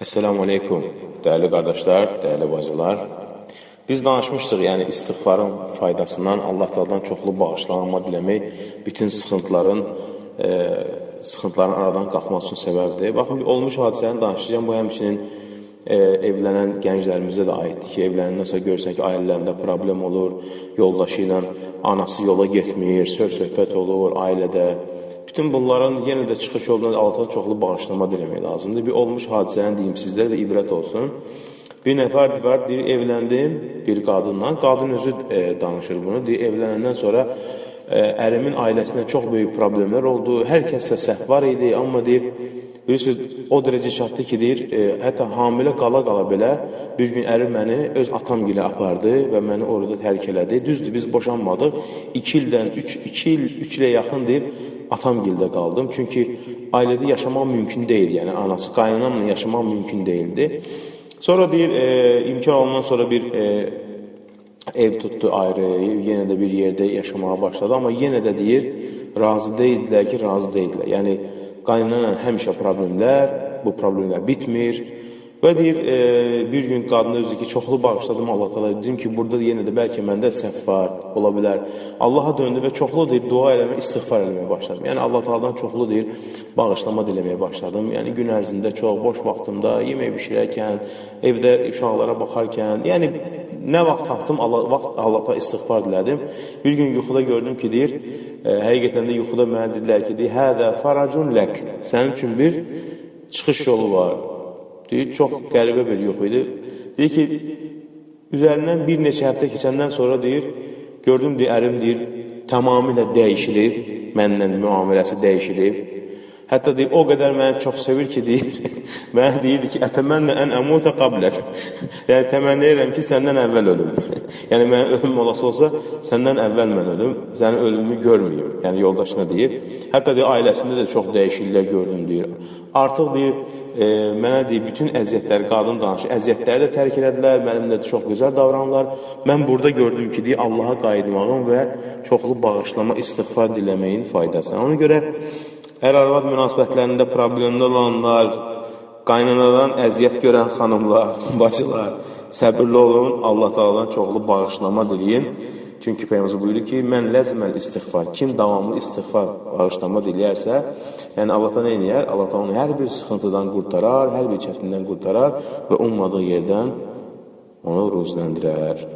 Esselamu aleykum, dəyərli qardaşlar, dəyərli bacılar. Biz danışmışdıq, yəni istiğfarın faydasından, Allah Taala'dan çoxlu bağışlanma diləmək bütün sıxıntıların aradan qalxmaq üçün səbəbdir. Baxın, bir olmuş hadisəni danışacağım. Bu həmçinin evlənən gənclərimizə də aiddir ki, evlənəndən sonra görürsən ki, ailələrində problem olur, yoldaşı ilə anası yola getmir, söz-söhbət olur ailədə. Bütün bunların yenə də çıxış yolundan Allahdan çoxlu bağışlama diləmək lazımdır. Bir olmuş hadisəni deyim sizlərə və ibrət olsun. Bir nəfər var, deyir, evləndim bir qadınla. Qadın özü danışır bunu. Deyir, evlənəndən sonra ərimin ailəsində çox böyük problemlər oldu. Hər kəsdə səhv var idi, amma deyir, bilirsiniz, o dərəcə çatdı ki, deyir, hətta hamilə qala-qala belə bir gün ərim məni öz atamgilə apardı və məni orada tərk elədi. Düzdür, biz boşanmadıq. 2 ildən 3 ilə yaxın deyir, atamgildə qaldım. Çünki ailədə yaşamaq mümkün deyil. Yəni anası qaynanamla yaşamaq mümkün deyildi. Sonra deyir, imkan olandan sonra bir ev tutdu ayrı, yenə də bir yerdə yaşamağa başladı. Amma yenə də deyir, razı deyildilər ki, razı deyildilər. Yəni qaynananla həmişə problemlər, bu problemlər bitmir. Və deyir, bir gün qadın özü ki, çoxlu bağışladım Allah Teala. Dedim ki, burada yenə də bəlkə məndə səhv var, ola bilər. Allaha döndü və çoxlu deyir, dua eləməyə, istiğfar eləməyə başladım. Yəni Allah Teala'dan çoxlu deyir, bağışlama diləməyə başladım. Yəni gün ərzində çox boş vaxtımda, yemək bişirərkən, evdə uşaqlara baxarkən, yəni nə vaxt tapdım, Allah'a istiğfar dilədim. Bir gün yuxuda gördüm ki, deyir, həqiqətən də yuxuda mənə dedilər ki, deyir, hədə faracun lək, sənin üçün bir çıxış yolu var. Deyir, çox qəribə bir yuxu idi. Deyir ki, üzərindən bir neçə həftə keçəndən sonra deyir, gördüm, deyir, ərim deyir, tamamilə dəyişilib, məndən müamiləsi dəyişilib. Hətta deyir, o qədər məni çox sevir ki, deyir, mənə deyirdi ki, ətəmənnə ən əmutə qablək. Yəni, təmənni edirəm ki, səndən əvvəl ölüm. Yəni, mənim ölümüm olası olsa, səndən əvvəl mən ölüm, sənin ölümümü görməyim. Yəni, yoldaşına deyir. Hətta deyir, ailəsində də çox dəyişikliklər gördüm, deyir. Artıq deyir, mənə deyir, bütün əziyyətləri, qadın danışır, əziyyətləri də tərk elədilər, mənimlə də çox gözəl davranırlar. Mən burada gördüm ki, deyir, Allaha qayıtmağın və çoxlu bağışlama, istiğfar diləməyin faydasını. Ona görə ər-arvad münasibətlərində problemlər olanlar, qaynanadan əziyyət görən xanımlar, bacılar, səbirli olun, Allah Teala'dan çoxlu bağışlama diləyin. Çünki Peyğəmbər buyurur ki, mən ləzməl istiğfar, kim davamlı istiğfar, bağışlama diləyərsə, yəni Allah Teala nə eləyər? Allah Teala onu hər bir sıxıntıdan qurtarar, hər bir çətindən qurtarar və ummadığı yerdən onu ruzləndirər.